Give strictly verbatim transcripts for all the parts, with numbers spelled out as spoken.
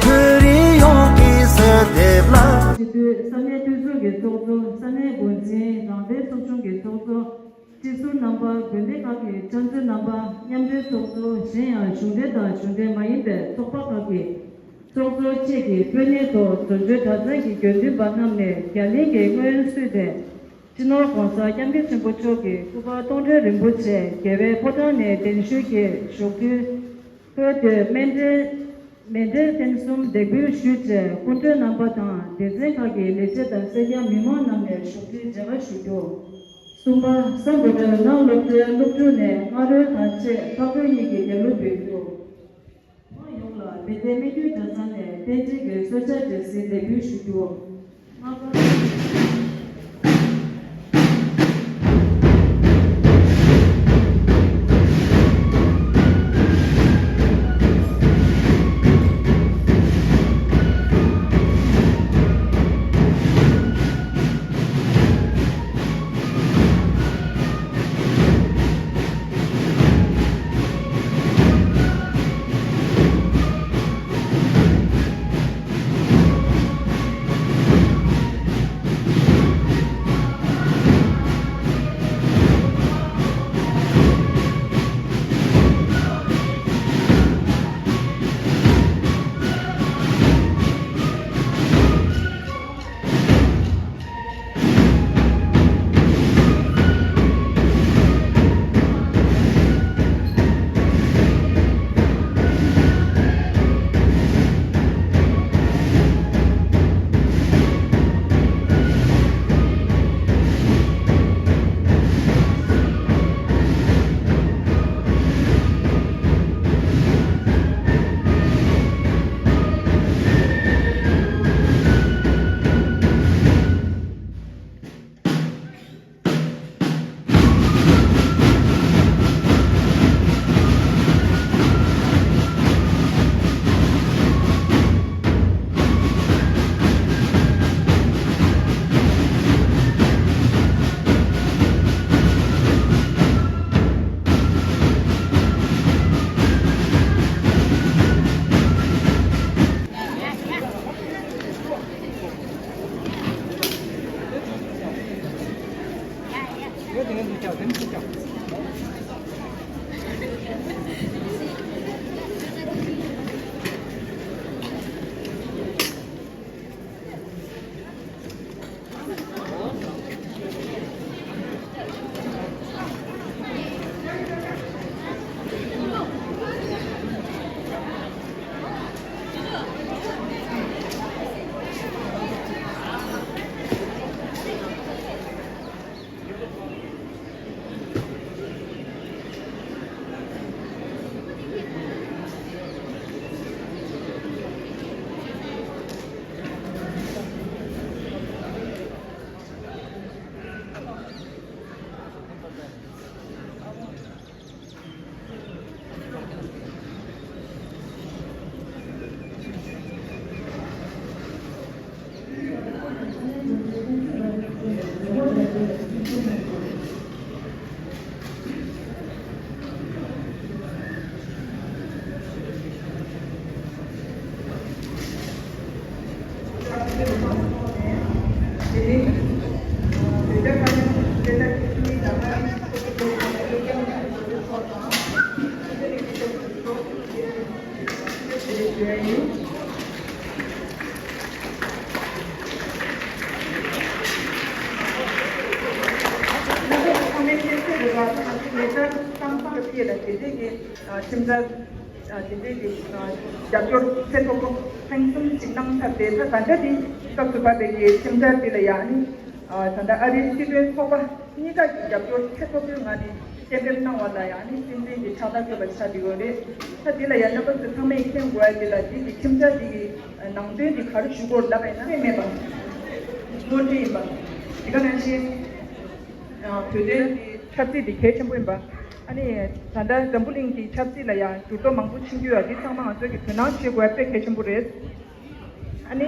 བོད་རིགས་ཡོངས་ཀྱི་གསོལ་འདེབས་ལ། སྤྱི་འཐུས། ས་གནས་འཐུས་ཚོགས་ཀྱི་ཚོགས་གཙོ། ས་གནས་འགོ་འཛིན། རང་བདེན་ཚོགས་ཆུང་གི་ཚོགས་གཙོ། སྤྱི་ཟུར་རྣམ་པ། དགོན་སྡེ་ཁག་གི་ཕྱག་མཛོད་རྣམ་པ། མཉམ་འབྲེལ་ཚོགས་གཙོ། གཞན་ཡང་གཞུང་འབྲེལ་དང་གཞུང་འབྲེལ་མ་ཡིན་པའི་ཚོགས་པ་ཁག་གི་ཚོགས་གཙོ་བཅས་ཀྱི་སྤོས་སྣེ་ཐོག་འཛོམས་ཆོས་གྲྭ་ཚང་གི་དགེ་འདུན་པ་རྣམས་ནས་རྒྱ་གླིང་གི་སྔོན་བསུས་ཏེ། སྤྱི་ནོར་༸གོང་ས་༸སྐྱབས་མགོན་ཆེན་པོ་མཆོག་གི་སྐུ་པར་སྟོང་ཕྲག་རིན་པོ་ཆེ་རྒྱལ་བའི་ཕོ་བྲང་ནས་གདན་ཞུས་ཀྱིས་ཞུགས་དུས། སྐུའི་མདུན་མཎྜལ། མཎྜལ་རྟེན་གསུམ་འདེགས་འབུལ་ཞུས་རྗེས། སྐུ་མགྲོན་རྣམ་པ་དང་སྡེ་ཚན་ཁག་གི་ལས་བྱེད་དང་སེར་སྐྱ་མི་མང་རྣམས་ནས་ཞུགས་ཁྲིའི་མཇལ་ཁ་ཞུ་རྒྱུ། གསུམ་པ། གཟའ་འགོ་ནོར་ནང་སློབ་གྲྭའི་སློབ་ཕྲུག་ནས་སྔ་རོལ་དང་བཅས་འཕགས་བོད་གཉིས་ཀྱི་ལེགས་སློབ་འབུལ་རྒྱུ། མང་ཡོངས་ལ་བདེ་ལྡན་སྨད་རྒྱུད་གྲྭ་ཚང་ནས་རྟེན་འབྲེལ་གྱི་གསོལ་ཇ་སྦྱར་སའི་ལེགས་འབུལ་ཞུ་རྒྱུ། ལྔ་པ། ཁྲིམས་འཆར་དེ་འདྲའི་གི་རྒྱབ་སྐྱོར་ཚད་མཐོ་པོ་ཐེངས་གསུམ་ཞིག་གནང་ཚར་ཏེ། ད་ད་ལྟ་དེ་སྐབས་སུ་བབས་པའི་གི་ཁྲིམས་འཆར་དེ་ལ་ཡང་ནི་ད་ལྟ་ཨ་རིའི་སྲིད་དོན་ཚོགས་པ་གཉིས་ཀ་གི་རྒྱབ་སྐྱོར་ཚད་མཐོ་པོའི་ངང་ནས་གཏན་འབེབས་གནང་བ་ལ་ཡང་ནི་སྲིད་འཛིན་གྱི་ཕྱག་རྟགས་བཀོད་པ་ཆགས་བསྡད་ཡོད་རེད། ད་དེ་ལ་ཡང་རྣམ་པ་ཚོ་ཚང་མས་མཁྱེན་དགོས་ཡ་དེ་ལ་དེ་གི་ཁྲིམས་འཆར་དེ་གི་ནང་དོན་དེ་ག་རེ་ཞུ་དགོས་ལབ་པ་ཡིན་ན་མེད་པ་སྔོན་འགྲོ་ཡིན་པ། དེ་ག་ནང་བཞིན་བོད་དོན་གྱི་ཆབ་སྲིད་དེ་གལ་ཆེན་པོ་ཡིན་པ། ཨ་ནི་ད་ལྟ་འཛམ་བུ་གླིང་གི་ཆབ་སྲིད་ལ་ཡང་འགྱུར་ལྡོག་མང་པོ་ཕྱིན་རྒྱུ་ཡོད། འདི་ཚང་མ་ང་ཚོས་ཀྱི་དོ་སྣང་བྱེད་དགོས་དཔེ་གལ་ཆེན་པོ་རེད། ཨ་ནི་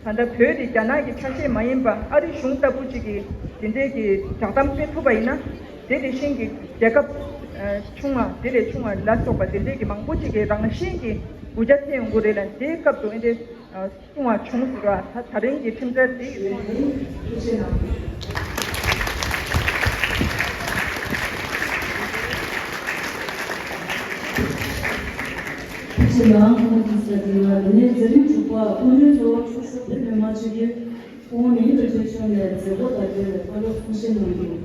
ད་ལྟ་བོད་དེ་རྒྱ་ནག་གི་ཆ་ཤས་མ་ཡིན་པ་ཨ་རི་གཞུང་ལྟ་བུ་ཅིག་གི་དེ་འདྲའི་གི་བསྒྲགས་གཏམ་སྤེལ་ཐུབ་པ་ཡིན་ན། དེ་དེ་བཞིན་གྱི་རྒྱལ་ཁབ་ཆུང་བ་དེ་ལས་ཆུང་བ་ལ་སོགས་པ་དེ་འདྲའི་གི་མང་པོ་ཅིག་གི་རང་བཞིན་གྱི་ དགུ་བརྒྱ་ཐེ་ཡོང་གི་རེད་ལ། དེའི་སྐབས་དུ་ཨེ་འདྲའི་གསུང་བ་བྱུང་ཟེར་བ། ད་ད་རིང་གི་ཁྲིམས་རྩོད་དེ་ཡིན། ཐུགས་རྗེ་གནང་། ཐུགས་རྗེ་གནང་། ཁོང་གི་ས་དེ་ང་ནས་འཛིན་རིམ་དྲུག་པ་སྐུ་མགྲོན་གཙོ་བོ་ཆོས་ཞབས་བོད་མི་མང་སྤྱི་འཐུས་སྐུ་ངོ་མི་ཡུལ་རིན་ཆེན་མཆོག་ནས་མཛད་སྒོ་དང་འབྲེལ་བའི་བཀའ་སློབ་གསུང་བཤད་གནང་རྒྱུ།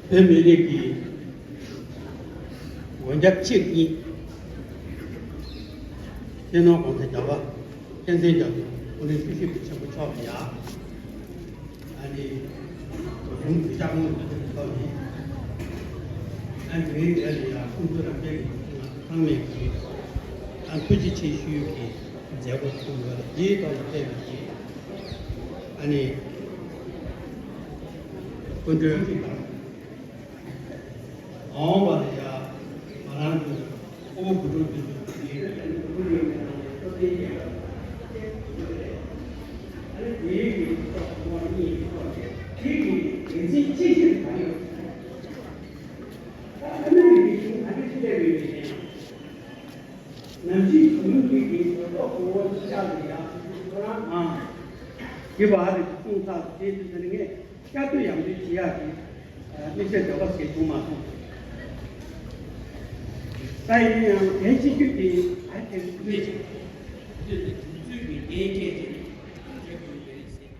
བོད་མི་རིགས་ཀྱི་མགོན་སྐྱབས་གཅིག་གཉིས། སྤྱི་ནོར་༸གོང་ས་༸རྒྱལ་བ་བསྟན་འཛིན་རྒྱ་མཚོ་སྐུ་ཕྲེང་བཅུ་བཞི་པའི་ཆེན་པོ་མཆོག་ལ་ཡ། ཨ་ནི་གཞུང་གི་ལྕགས་མོ་ཐོག་ནས། ཨ་ནི་ངའི་ལས་ལ་ཡ་ཁོང་ཚོ་ལ་དཔེ་མི་སྲིད་ང་ཚང་མས་ཀྱི་ཨ་ཐུགས་རྗེ་ཆེ་ཞུ་གི་མཛད་སྒོ་ཚུགས་ཡོད་ལ། དེའི་ཐོག་ལ་དཔེ་མི་སྲིད་ཨ་ནི་སྐུ་མགྲོན་ཨང་བ་ལ་ཡ་ང་རང་གི་ཨོ་བུ་རུ་དུ་དུ་དེ་ནམ་རྒྱུན་གཞོན་ནུ་ཁྱེད་ཀྱིས་ཞོལ་ཏོག་གོང་འོག་ཅི་ཆགས་ལ་ཡ་ཁོ་རང་ཨང་། ཡིད་བ་ཧ་རི་གི་གསུང་ཚགས་དེ་དུས་ཟེར་ངས། བསྐྱར་ཟློས་ཡང་ཟློས་བྱེད་ཡག་གི་དམིགས་བསལ་འདོད་པ་ཞིག་བྱུང་མ་སོང་། ད་ཡིན་ཡང་དེ་སྤྱི་རྒྱུད་དེ་ཨ་དེ་དུས་ཚོད་ཀྱི་དུས་ཚོད་དེ་དུས་ཚོད་ཀྱི་འགལ་རྐྱེན་ཅིག་ང་ཚོའི་དུས་ཡོད་རེད་ཟེར།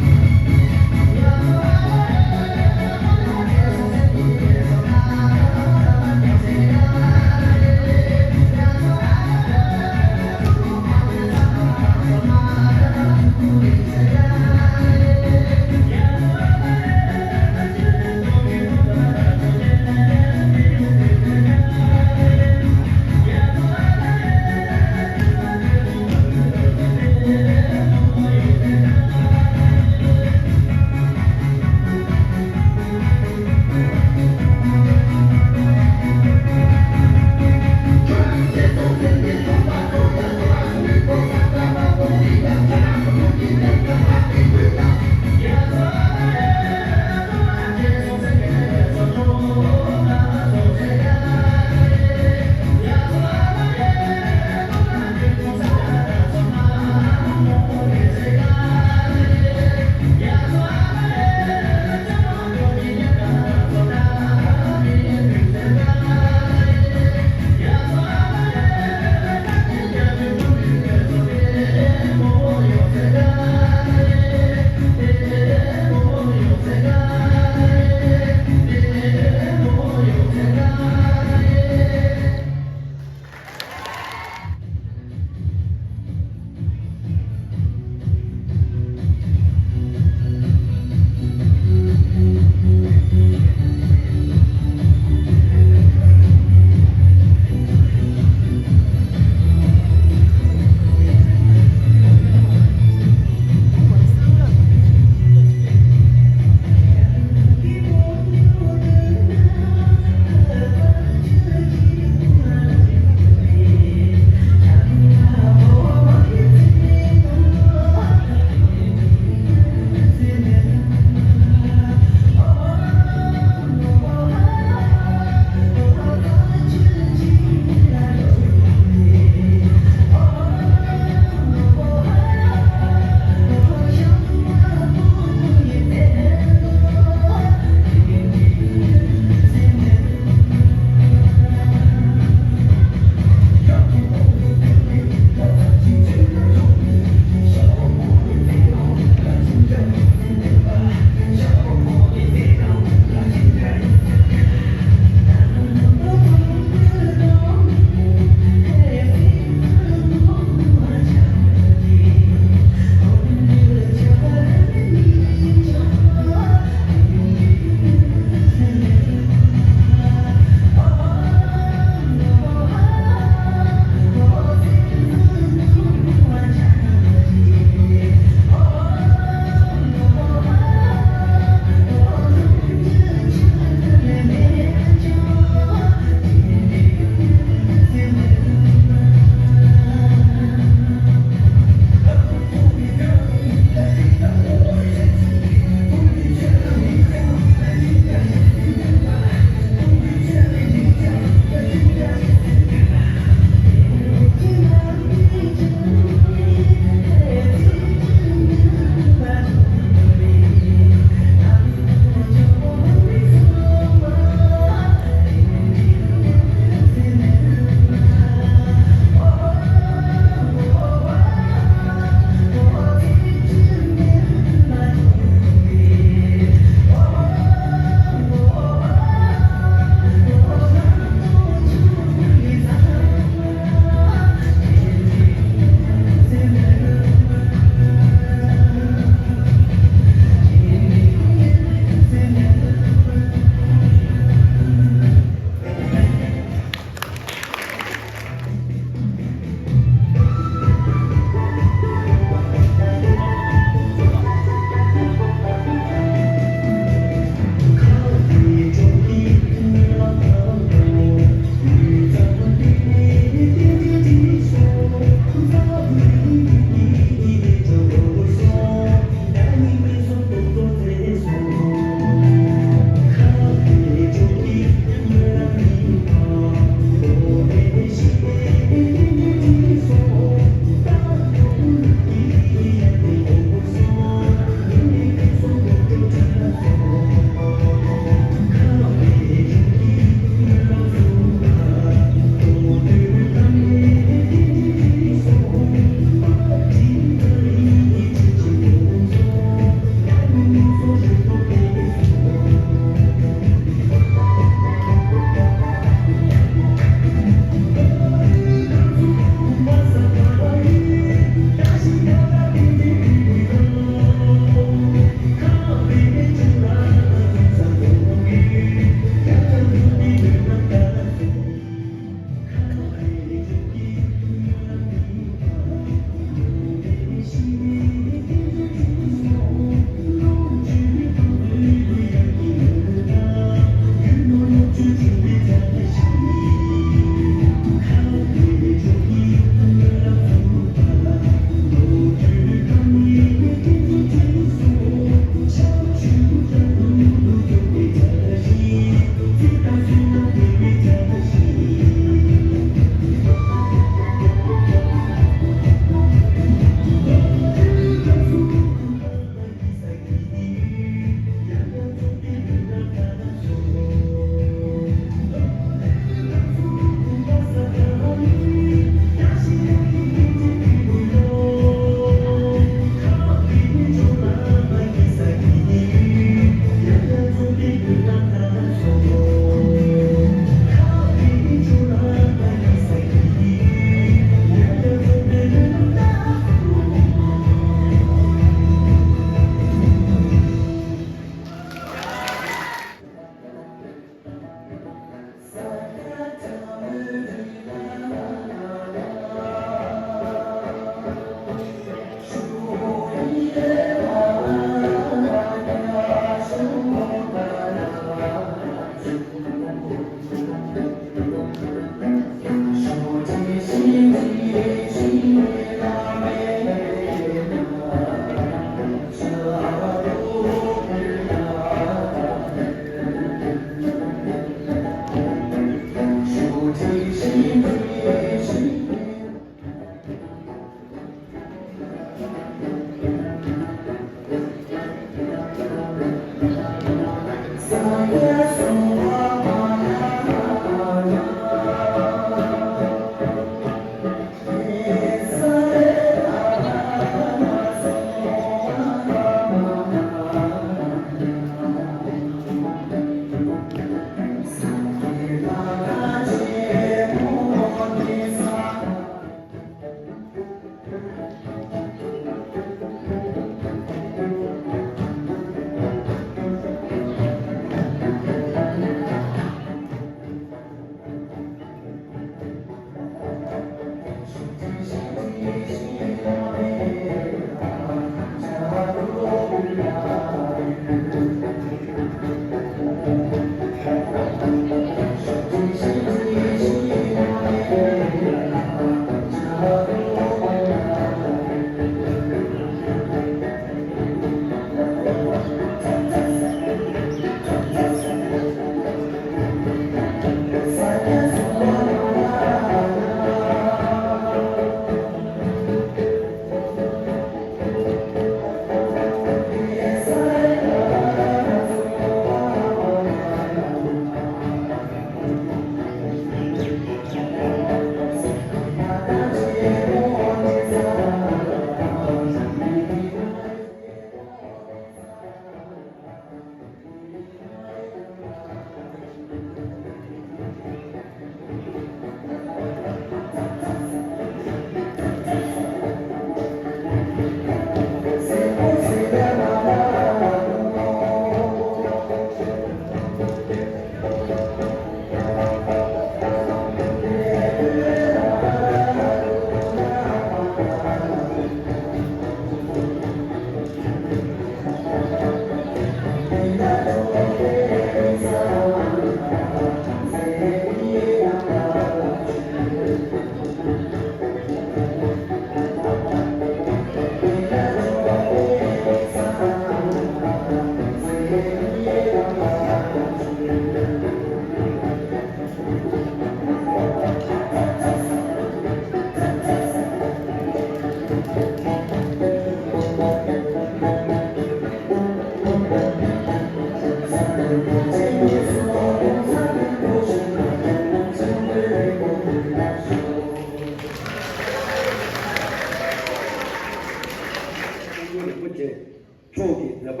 མཆོག་གི་མཛད་པ་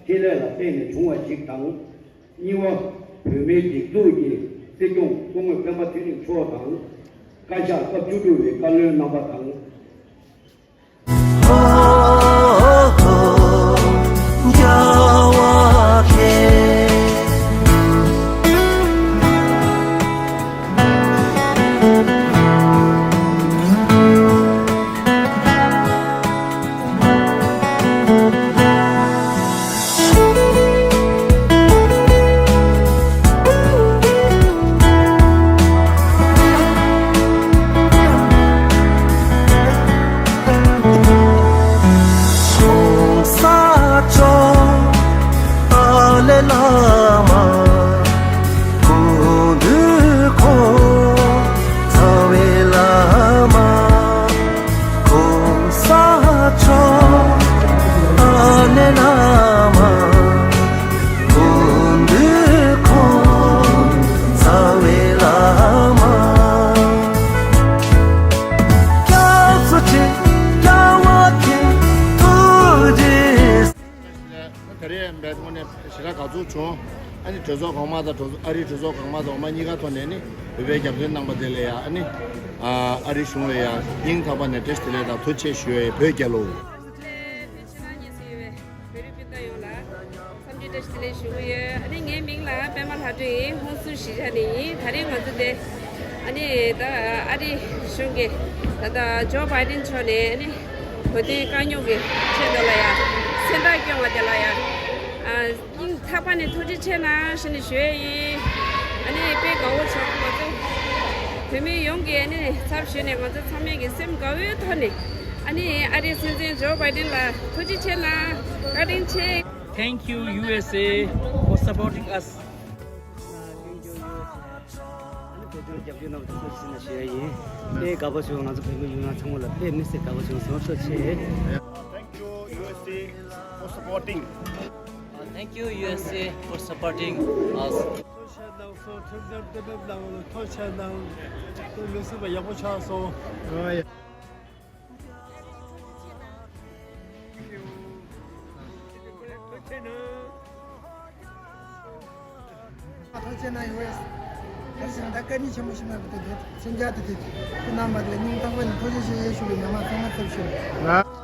འཕྲིན་ལས་ལ་བརྟེན་ནས་བྱུང་བ་ཞིག་དང་། གཉིས་པ། བོད་མིའི་སྒྲིག་འཛུགས་ཀྱི་སྲིད་སྐྱོང་སྐུ་ངོ་སྤེན་པ་ཚེ་རིང་མཆོག་དང་། བཀའ་ཤག་སྐབས་བཅུ་དྲུག་པའི་བཀའ་བློན་རྣམ་པ་དང་། གོང་དུ་ཁོང་རྩ་བའི་བླ་མ། གོང་ས་མཆོག་ཨ་ནེ་བླ་མ། གོང་དུ་ཁོང་རྩ་བའི་བླ་མ། སྐྱབས་སུ་མཆི། སྐྱབས་མཆི། ཐུགས་རྗེ། ད་རེས་འབད་ཐོག་ནས་ཞེ་དྲག་དགའ་ཚོར་བྱུང་། ཨ་ནི་གྲོས་ཚོགས་གོང་མ་དང་གྲོས་ཚོགས་ཨ་རིའི་གྲོས་ཚོགས་གོང་མ་དང་འོག་མ་གཉིས་ཀ་ཐོག་ནས་ནི་བོད་པའི་རྒྱབ་སྐྱོར་གནང་པ་དེ་ལ་ཡང་ཨ་ནི་ཨ་རིའི་གཞུང་ལ་ཡང་སྙིང་ཐག་པ་ནས་བཀྲ་ཤིས་བདེ་ལེགས་དང་ཐུགས་རྗེ་ཆེ་ཞུ་ཡ་ཡིན། བོད་རྒྱལ་ལོ། བོད་རིགས་སྤུན་ཟླ་ཡོངས་ལ་འཚམས་འདྲི་བཀྲ་ཤིས་བདེ་ལེགས་ཞུ་གི་ཡོད། ཨ་ནི་ངའི་མིང་ལ་པད་མ་ལྷ་སྒྲོན་ཡིན། ཧུན་སུར་གཞིས་ཆགས་ནས་ཡིན། ད་རེས་ང་ཚོ་དེ་ཨ་ནི་ད་ཨ་རི་གཞུང་གི་ད་ལྟ་ཇོ་བྷའི་ཌེན་མཆོག་ནས་ཨ་ནི་བོད་དོན་དཀའ་རྙོག་གི་ཆེད་དུ་ལ་ཡ་སེམས་ཐག་བསྐྱོན་པ་དེ་ལ་ཡ་ཨ་སྙིང་ཐག་པ་ནས་ཐུགས་རྗེ་ཆེ་གནང་ཞེས་ནས་ཞུ་ཡས་ཡིན། ཨ་ནི་དཔེ་དགའ་བོ་བྱུང་། ང་ཚོ་བོད་མི་ཡོངས་ཀྱིས་ཨ་ནི་ཚབ་ཞུས་ནས་ང་ཚོ་ཚང་མས་ཀྱི་སེམས་དགའ་བོའི་ཐོག་ནས་ཨ་ནི་ཨ་རིའི་སྲིད་འཛིན་ཇོ་བྷའི་ཌེན་ལ་ཐུགས་རྗེ་ཆེ་གནང་། བཀའ་དྲིན་ཆེ། Thank you, U S A, for supporting us. བོད་ལྗོངས་རྒྱབ་སྐྱོར་གནང་བ་དེ་ཚོར་ཕྱིན་ན་ཞུ་ཡ་ཡིན། དཔེ་དགའ་པོ་བྱུང་། ང་ཚོ་བོད་མི་ཡོངས་ལ་ཚང་མ་ལ་དཔེ་མི་སྲིད་དགའ་པོ་བྱུང་སོང་། ཐུགས་རྗེ་ཆེ། Thank you, U S A, for supporting. Thank you, U S A, for supporting us. ཐུགས་རྗེ་གནང་སོང་། ཁྲིམས་འཆར་གཏན་འབེབས་གནང་བ་ལ་ཐུགས་རྗེ་གནང་། ཐུགས་ལུས་སེམས་པ་ཡག་པོ་ཆགས་སོང་། ཨ་ཡ། ཐུགས་རྗེ་གནང་། ཡོད། ད་ཞིང་ད་བཀའ་དྲིན་ཆེན་པོ་ཞིག་གནང་གི་འདུག་སེམས་ཅན་དེ་དེ་ཁོ་རྣམ་པ་ལ་སྙིང་ཐག་པ་ནས་ཐུགས་རྗེ་ཆེ་ཞུ་བའི་ཉམས་མ་ཚང་མ་ཚབ་ཞུ།